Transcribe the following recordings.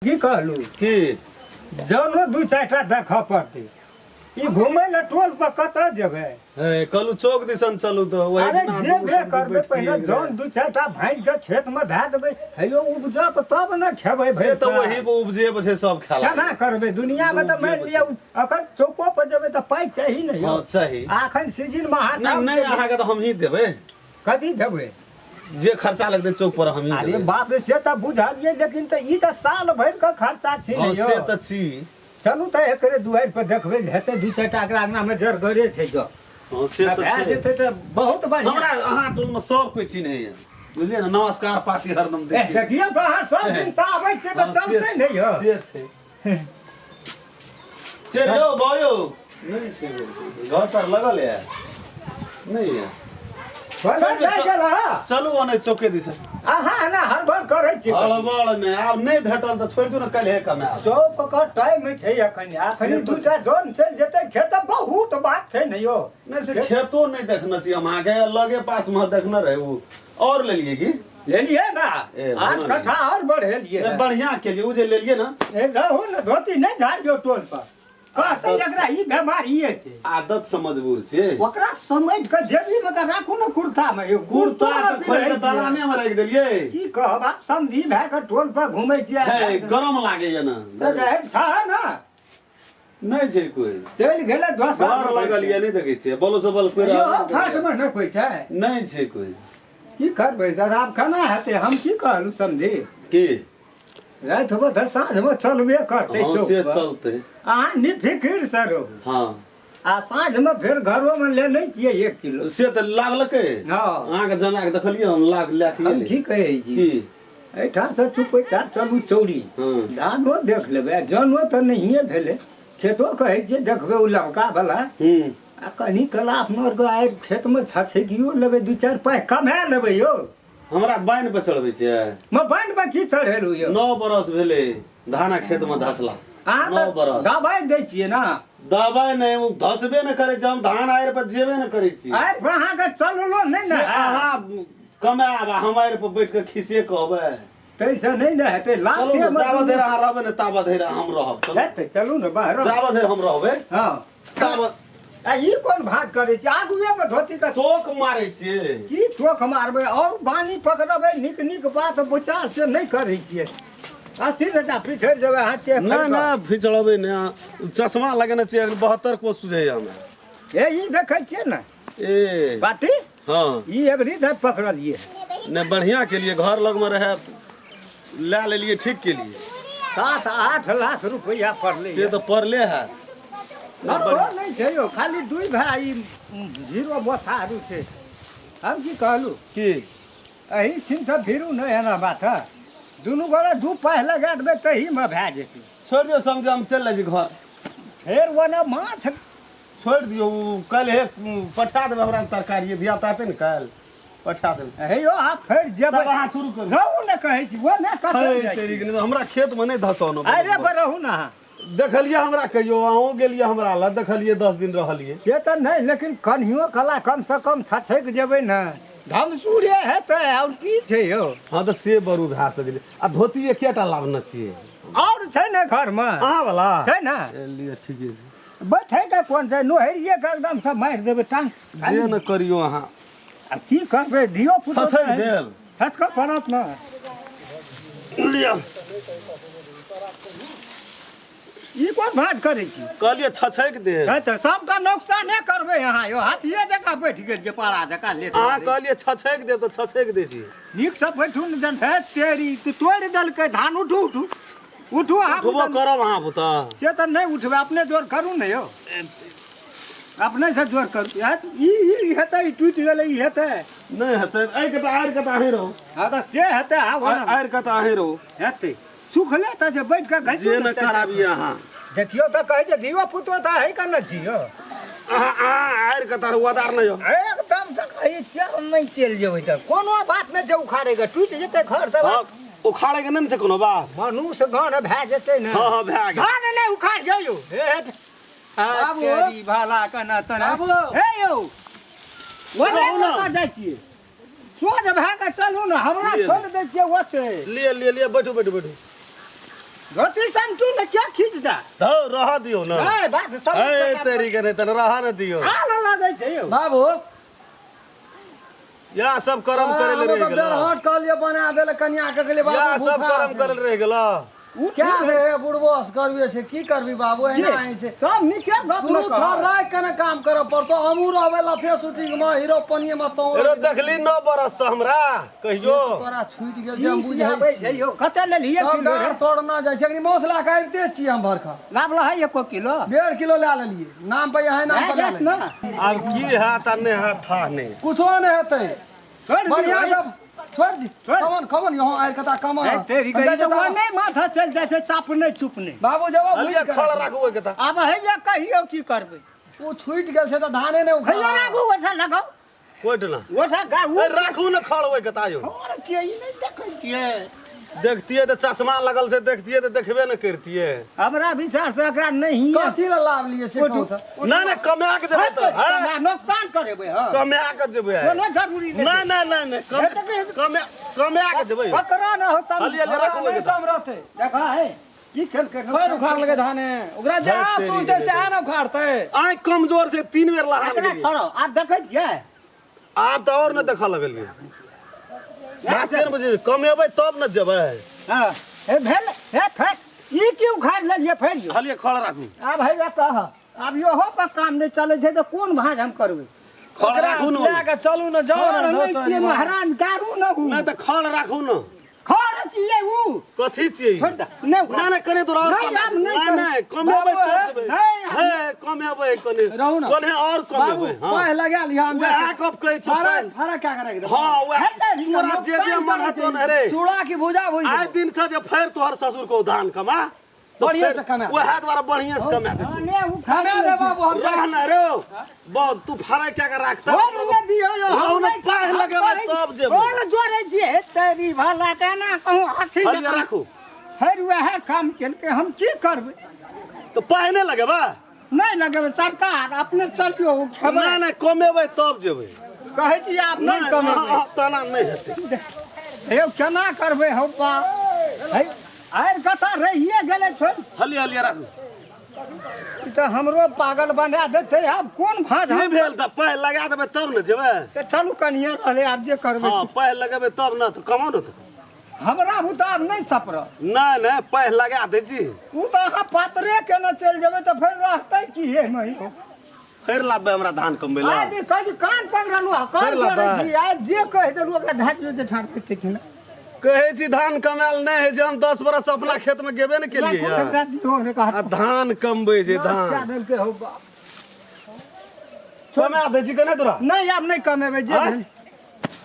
की कहलू? की? जनो दू चारिटा देखऽ पड़तै। ई घुमै लए टोल पर कतऽ जेबै? हे, कहलू चौक दिसन चलू तऽ ओहि अरे दिना जे दुनू बे समधी करबै, बैठतियै पहिने एक जन बेर। दू चारिटा भाँजि कऽ खेतमे धए देबै, हेयो उपजत तब ने खेबै। से भरि तऽ साल। ओही पर उपजेब छै सब खेला। केना करबै दुनियामे? तऽ मानि लिअ अखन चौको पर जेबै तऽ पाइ चाही ने यौ। हँ, चाही। आ अखन सीजनमे अहाँ नहि काम नहि, केलियै। अहाँके तऽ हमही देबै। कथी देबै? जे खर्चा लगतै चौक पर हमही अरे देबै। बाप रे, से तऽ बुझलियै, लेकिन तऽ ई तऽ साल भरि के खर्चा छै ने हँ यौ। से तऽ छी। चलू तऽ एकरे दुआरि पर देखबै, हेतै दू चारिटा एकरा अंगना मे जरगरे छै जँ। हँ, से तऽ भए छै। जेतै तऽ बहुत बढ़िआँ। हमरा अहाँ टोल मे सब कोइ चिन्हैया, बुझलियै ने? नमस्कार पाती हरदम ए, दै छियै। देखियौ तऽ अहाँ सब दिन से आबै छियै तऽ हँ, से चलतै नहि यौ। से छै। चलि यौ भाउ यौ, नहि छै घर तर लगल यऽ, नहि यऽ। घर जाइ गेल अहाँ? चलू ओने चौके दिस। अहाँ एना हड़बड़ करै छी? हड़बड़ नहि, आब नहि भेटल तऽ छोड़ि दियौ ने, काल्हि कमायब। चौक के टाइम छै अखन, अखन से तऽ दूटा जन चलि जेतै खेत तऽ बहुत बात छै ने यौ। नहि, से खेतो नहि देखने छी हम अहाँके, लगे पास मे देखने रहे ओ। और लेलियै की? लेलियै ना। ए, 8 बढ़िआँ। कट्ठा और बढ़ेलियै। नहि, बढ़िआँ केलियै ओ जे लेलियै ने। ए, रहू ने, धोती नहि झाड़ियौ टोल पर, कहतै एकरा ई बेमारी छै। आदत से मजबूर छियै। ओकरा समेट कऽ जेबी मे कऽ राखू ने कुर्ता मे यौ। कुर्ता तऽ खोलि कऽ दलाने मे राखि देलियै। की कहब, आब समझी भए कऽ टोल पर घुमै छियै। हे, गरम लागैया ने। तऽ रहै छह ने। नहि छै कोइ, चलि गेलै दोसर। घर लगल यऽ, नहि देखै छियै बलो से बल कोइ यौ रहबे नहि फाट करैया। मे नहि कोइ छै। नहि छै कोइ। की करबै सर, आब केना हेतै? हम की कहलहुँ समझी? की? राति होबे तऽ साँझमे चलबे करतै हँ चौक से पर। चलतै। अहाँ निफिकिर से रहू। हँ। आ साँझमे फेर घरोमे लेने छियै 1 किलो। से तऽ लागलकै। हँ। अहाँके जना के देखलियै हम, लाग लए के हम एलै। की कहै छी? की? एहिठामसँ चुपै चाप चलू चौरी। हँ। धानो देख लेबै आ जनो तऽ नहिए भेलै, खेतो कहै छियै देखबै ओ लमका बला। आ कनि कला अपनो आरके आइ खेतमे छछकियो लेबै, दू चारि पाइ कमा लेबै यौ। हमरा बान्हि पर चढ़बै छियै? म बान्हि पर की चढ़ेलहुँ यौ? 9 बरस भेलै धानक खेतमे धसला। अहाँ नौ तऽ बरस। दबाइ दै छियै ने। दबाइ नहि, ओ धसबे नहि करै छै। हम धान आड़ि पर जेबे नहि करै छी। आइ पर अहाँके चललो नहि से ने हैत। अहाँ कमायब आ हम आड़ि पर बैठ कऽ खिसे कहबै? ताहिसँ नहि ने हेतै। चलू लाते ने, जाबऽ धरि अहाँ रहबै ने ताबऽ धरि हम रहब, चलू। हेतै, चलू ने बाहर। जाबऽ धरि हम रहबै हँ ताबऽ। आ ई कोन भात करै छी आगुए मे धोती के? टोक मारै छियै। की टोक मारबै और बानी पकड़बै? नीक नीक बात विचार से नहि करै छियै। अस्थिर रजा पिछड़ि जेबै अहाँ छियै। नहि नहि, फिचड़बै नहि। अहाँ चश्मा लगेने छियै, 72 कोस सुझैया हमरा। ए, ई देखै छियै ने? ए बाटी। हँ। ई एबरी धरि पकड़लियै। नहि, बढ़िआँ केलियै, घर लगमे रहै, लए लेलियै, ठीक केलियै। 7-8 लाख रुपैआ पड़लै। से तऽ पड़ले हैत। आरो नहि छै यौ, खाली दुइ भाय ई जीरो बोथारू छै। हम की कहलू? की? एहि ठिनसँ भिरू नहि एना बात है, दुनू गोरे दू पाइ लगा देबै तहीमे भए जेतै। छोड़ि दियौ समझ, हम चलि जाइ छी घर। फेर ओने माछ छोड़ि दियौ, ओ काल्हि पठा देबै हमरा तरकारी, धिया पुता हेतै ने, काल्हि पठा देबै। हे यौ, आब फेर जेबै। तब अहाँ शुरू करू। रहू ने, कहै छी ओ ने कतऽ है, जाइ तेरी छी। के नहि, हमरा खेतमे नहि धसाउ ने। अरे पर रहू ने अहाँ। देखलियै हमरा कहियो अहूँ गेलियै हमरा लग, देखलियै 10 दिन रहलियै। से तऽ नहि, लेकिन कनियो कला कमसँ कम छछकि जेबै ने, धमसूरे हेतै आओर की छै यौ? हँ तऽ से बरू भए सकै आ धोती एकेटा लाबने छियै। आओर छै ने घरमे। अहाँ वाला छै ने। ए, लिअ, ठीके छै। बैठैके कोन छै, नोहरिए के एकदम से मारि देबै टांग। जे ने करियौ अहाँ। आ की करबै, धियो पुतो छछकि देब। छछकऽ पड़त ने। लिअ। ई कोन भाँज करै छी? कहलियै छछकि देब। है तऽ सबटा नोकसाने करबै अहाँ यौ, हाथिये जकाँ बैठ गेलियै, पारा जकाँ लेट। अहाँ कहलियै छछकि देब तऽ छछकि दै छी। नीकसँ बैठू ने जन। हे तेरी, तू तोड़ि देलकै धान। उठू उठू उठू अहाँ। उठबो करब अहाँ बुता? से तऽ नहि उठबै, अपने जोर करू ने यौ, अपने से जोर करू। हैत, ई ई हेतै, ई टूटि गेलै, ई हेतै? नहि हेतै, एहिके तऽ आड़ि के तऽ अहीं रहू। हँ तऽ से हेतै। हँ, ओना आड़ि के तऽ अहीं रहू। हेतै, सुखले तऽ छै, बैठ कऽ घसू जे ने। ने कराबी अहाँ। देखियौ तऽ, कहै छै धियो पुतो तऽ है कने छी यौ। अहाँ अहाँ आड़ि के तऽ उदार नहि यौ। एकदम से कहै छियै, नहि चलि जेबै तऽ कोनो बात नहि छै, उखाड़ेके टूटि जेतै घर तऽ। हँ, उखाड़े के नहि ने छै कोनो बात। मनुष्य गण भए जेतै ने। हँ हँ, भए गेल। धान नहि उखाड़ यौ। हे बाबू। तेरी भला कना तना। बाबू। हे यौ, ओने रहू ने। कतऽ जाइ छियै? सोझ भए कऽ चलू ने, हमरा लिए। छोड़ि दै छियै ओते। लिअ लिअ लिअ, बैठू बैठू बैठू। धोती समटू ने क्या खींच दा धौ रह दियौ ने नहीं बात सब ए तेरी के नहि तन रह ने दियौ हाल लगै छै यौ बाबू या सब करम करे ले रह गेल हट कहलिए बना देले कनिया के कहलिए बाबू या सब भूखा करम छै। करे ले रह गेल क्या रे बुढ़बो असगरुए छै की करबी बाबू एना होइ छै सब नीके गप दुनू न थर कर राखि के ने काम करऽ पड़तो हमहूँ रहबै लफे शूटिंग मे हीरो पनिये मे तों रो देखली 9 बरस से हमरा कहियो तोरा छूटि गेल छै हम बीस बुझै आबै छै यौ कते लेलियै तब किलो रे डाँर तोड़ना जाइ छै अखनी मौस लए कऽ आबिते छियै हम भरखा लाभ लहै एको किलो 1.5 किलो लए लेलियै नाम पर यहाँ नाम भए पर लए जायत लेलियै ने आब की हैत आ नहि हैत था नहि कुछो नहि हेतै छोड़ि दियौ बढ़िया सब छोड़ दी छोड़। कमन कमन यहाँ आयल कता कमन हे तेरी गई तऽ ओ नहि माथा चलि जाइ छै चाप नहि चुप नहि बाबू जब अलिया खड़ राखू ओहि के तऽ आब हैया कहियौ की करबै ओ छूटि गेल छै तऽ धाने नहि उखड़ल। हैया राखू ओठा लगाउ कोइट ना ओठा गा उ ए राखू ने खड़ ओहि के तायो और छियै ई नहि देखै छियै देखतियै तऽ चश्मा लगल से देखतियै तऽ देखबे ने करतियै हमरा विचार से एकरा नहीं कथी लए लाभ लिए से कहू तऽ ना ना कमा के जेबै तऽ हैं? नुकसान करेबै हँ कमा के जेबै आइ। कोनो जरूरी ना नहि ना ना ना हे तऽ कहै- कमा कमा के जेबै पकड़ा न हो तब हलिया ले राखू ओहि नहि के तऽ। समरतै देखा है की खेल के फेर उखाड़ लगे धाने ओकरा जहाँ तेरी सोचतै के सएह ने उखाड़तै आँखि कमजोर छै 3 बेर लहान एकरा गेलियै छोड़ो आब देखै छियै आब तऽ और ने देखऽ लगलियै बात ने बुझै कमेबै तब ने जेबै हँ हे भेल हे फेर ई की उखाड़ लेलियै फेर यौ हलिए खड़ राखू आब हैया कह आब इहो पर काम नहि चलै छै तऽ कोन भाँज हम करबै खड़ राखू ने लए कऽ चलू ने जाउ खड़ ने नहि छियै महाराज दारू न हु नहि तऽ खड़ राखू ने खड़ छियै उ कथी छियै छोड़ दे नहि उखाड़। नहि नहि कने तोरा और नहीं, कमे आब नहीं नहि नहि कमेबै बाबू, तब जेबै नहीं, आब हे कमेबै कने रहू ने। कने और बाबू कमेबै हँ पाइ लगा लिअ हम वएह गप कहै छौ फरक पाइ। फरक कए कऽ राखि देबै हँ वएह हे तऽ तोरा जे जे मन हेतौ ने रे चूड़ा की भुजा भुजि आइ देबै। दिन से जे फेर तोहर ससुर को धान कमा तऽ बढ़िएँ फेर से कमा दे। वएह द्वारा बढ़िएँ से कमा दे ने उखाड़ कमा दे बाबू हम रह न रे बहुत तू फरक कए के राखता छोड़ ने दियौ यौ, हम रहू ने नहि- पाइ लगेबै हम तब जेबै। छोड़ जोड़ै छियै तेरी भला केना कहूँ हाथी हलिया जकाँ। राखू फेर वएह काम केलकै हम की करबै तऽ पाइ नहि लगेबै नहि लगेबै सरकार अपने चलियौ खेबै नहि नहि कमेबै तब जेबै कहै छी आब नहि नहि कमेबै हँ, तेना नहि हेतै यौ केना करबै हौ बा है आरि कथा रहिए गेलै छोड़ हलिया हलिया राखू ई तऽ हमरो पागल बना देतै आब कोन भाँज की हम भेल तऽ पाइ लगा देबै तब ने जेबै तऽ चलू कनिए रहलै आब जे करबै हँ पाइ लगेबै तब ने तऽ कमाउ ने तऽ हमरा बुते आब नहि सपरत नहि नहि पाइ लगा दै छी ओ तऽ अहाँ पातरे केने चलि जेबै तऽ फेर रहतै की हे मही फेर लाबबै हमरा धान कमबै लए आइ दिन कहै छी कान पकड़लहुँ आ कान फेर लाबबै? जोड़ै छी आइ जे कहि देलहुँ ओकरा धए दियौ जे ठाढ़ हेतै कि नहि कहै छी धान कमायल नहि होइ छै हम 10 बरस अपना खेत मे गेबे ने केलियै राखू यऽ। एकरा दियौ रे आ कहा धान कमबै छै क्या धान देलकै हौ बाप कमा दै छी के नहि तोरा नहि आब नहि कमेबै जे आँय?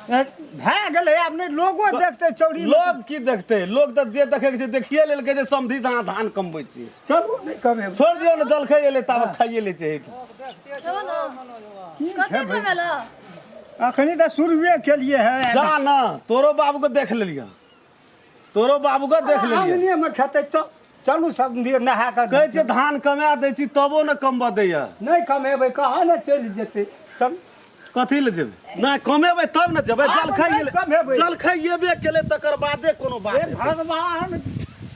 भेल भए गेलै आब नहि लोगो देखतै चौरी लोग की देखतै लोग तऽ जे देखै के छै देखिए लेलकै जे समधी से अहाँ धान कमबै छी चलू नहि कमेबै छोड़ि दियौ ने जलखै एलै ताबत खाइए लै छै खेबो ने की कते खेबै कमेला अखनी तऽ शुरुए केलिए है जा ना तोरो बाबू के देख लेलियै तोरो बाबू के देख लेलियै आंगने मे खेतै चल चलू सब दियौ नहा कऽ कहै छियै धान कमा दै छी तबो ने कमबऽ दैया नहि कमेबै कहाँ ने चलि जेतै चल कथी लए जेबै नहि कमेबै तब ने जेबै आब जलखै नहि कमेबै। जलखै एबे केलै तकर बादे कोनो बात हे हेतै। भगवान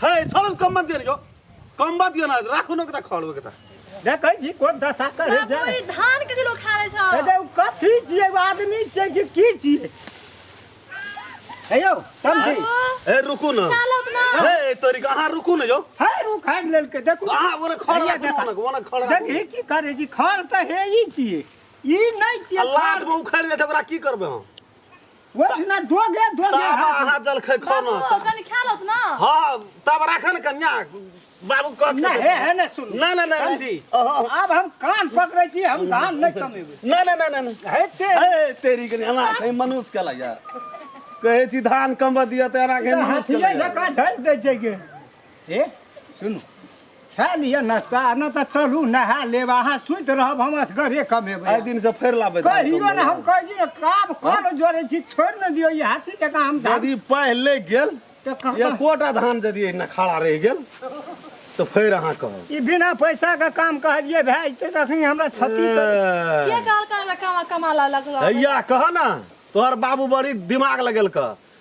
हे छोड़ू कम मत दियौ ने यौ कम मत दियौ ने राखू ने कता खड़बै कता देखै छी कोन दशा करे बाबू जाय ई धान के जे लोग खा रहे छ हे देख, कथी छियै एगो आदमी छियै कि की छियै हे यौ समझी बाबू हे रुकू ने चलो ना हे तोरी के अहाँ रुकू ने यौ हे उखाड़ि लेलकै देखू अहाँ ओने खड़ हैया राखू ने ओने खड़ राखू देखी की करै छी खड़ तऽ हे ई छियै ई नहि छियै आ लाट में उखाड़ि जाइ छै ओकरा की करबै हम ओहिना दोगे दोगे तब हाथ अहाँ जलखै खाउ बाबू ने कनि खा लत ना हँ तब राख ने कन्या बाबू कह नहि हे हे नहि सुनू नहि नहि नहि समझी अहाँ आब हम कान पकड़ै छी हम धान नहि कमेबै नहि नहि नहि नहि हेते हे तेरी कनि एना कहीं मनुष्य के लैया कहै छी धान कमबऽ दिअ तऽ एना कहीं मनुष्य के हाथिये लैया जकाँ झड़ि दै छै गे हे सुनू खा लिअ नाश्ता नहि तऽ चलू नहा लेब अहाँ सुति रहब हम असगरे कमेबै आइ दिन से फेर लाबै धान कहियो कमबै ने हम कहै छी ने काब कल जोड़ै छी छोड़ि ने दियौ ई हाथी जकाँ हम धान यदि पहिले गेल तऽ कहता एकोटा धान यदि एहिना खड़ा रहि गेल तऽ फेर अहाँ कहब ई बिना पैसा के काम कहलियै भए जेतै तखनी हमरा क्षति कर के कहल का हमरा कमा कमा ला लगलो हैया कह ने तोहर बाबू बड़ी दिमाग लगेलक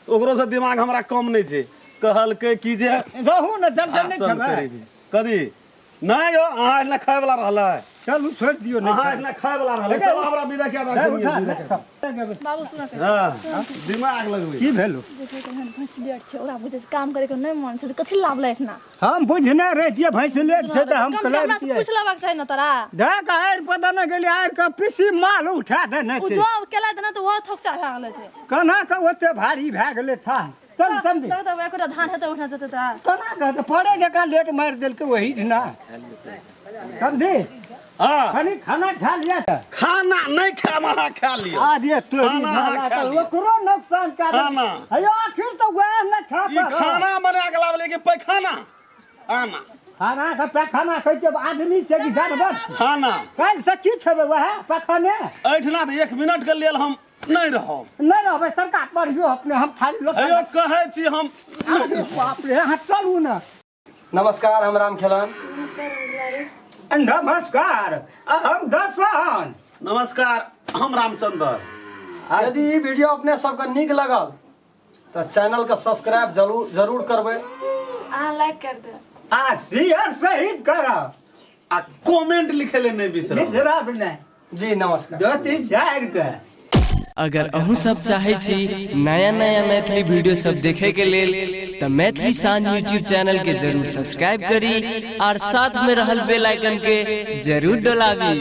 ओकरो से दिमाग हमरा कम नहि छै कहलकै कि जे रहू ने जल जल नहि आसन खेबै करै छी। कथी नहि यौ अहाँ एहिना खाय वला रहलै। चलू छोड़ि दियौ नहि अहाँ खायब। एहिना खाय वला रहलै। देखियौ, चलो हमरा विदा किया ले, उठा ले, सब। बाबू सुन के हँ दिमाग लगबै। की भेलो? देखै केहन भैंस लेट छै, ओकरा बुझै छै काम करे के नहि मन छै, तऽ कथी लाभ एतना? हम बुझने रहितियै भैंस लेट छै तऽ हम कम से कम हमरा से कलैतियै। पूछ लेबाक चाही ने तोरा। देख आरि पता नहि गेली आरि के पीसी माल उठा देने ओ छै। जो केला देने तऽ ओहो थोकचा भए गेलै छै। केना के ओते भारी भए गेलै था। चल समझी। तब तब एकोटा धान हेतै उठना जेतै तोरा। केना के तऽ पड़े जकाँ लेट मारि देलकै ओही दिना। समझी? हाँ। कनी खाना खा लिअ तऽ। खाना नहि खायब, अहाँ खा लिअ। आ दिए तोरी खाना अहाँ भाला खा तऽ लिअ। ओकरो नुकसान कए देलकै। खाना। हेयौ आखिर तऽ वएह ने खा ई पड़ल। खाना बना के लाबले कि पैखाना? आना। खाना के पैखाना कहै छै, आदमी छै कि जानवर? खाना। काल्हि से की खेबै वएह पैखाने? एहिठिना तऽ 1 मिनट के लेल हम नहि रहब। नहि रहबै सरकार पढ़ियो अपने हम थारी लोटा। हेयौ कहै छी हम। अरे बाप रे, अहाँ चलू ने। नमस्कार, हम राम खेलन। नमस्कार, हम दसन। नमस्कार, हम रामचंद्र। यदि ई वीडियो अपने सबके नीक लगल तऽ चैनल के सब्सक्राइब जरूर जरूर करबै। अहाँ लाइक कर दे आ शेयर सहित करब आ कमेंट लिखे ले नहि बिसरब। बिसरब नहि। जी नमस्कार। धोती झाड़ि कऽ। अगर अहूँ सब चाहै छी नया नया मैथिली वीडियो सब देखे के लेल तऽ मैथिली शान यूट्यूब चैनल के जरूर सब्सक्राइब करी और साथ में रहल बेल आइकन के जरूर डोलाबी।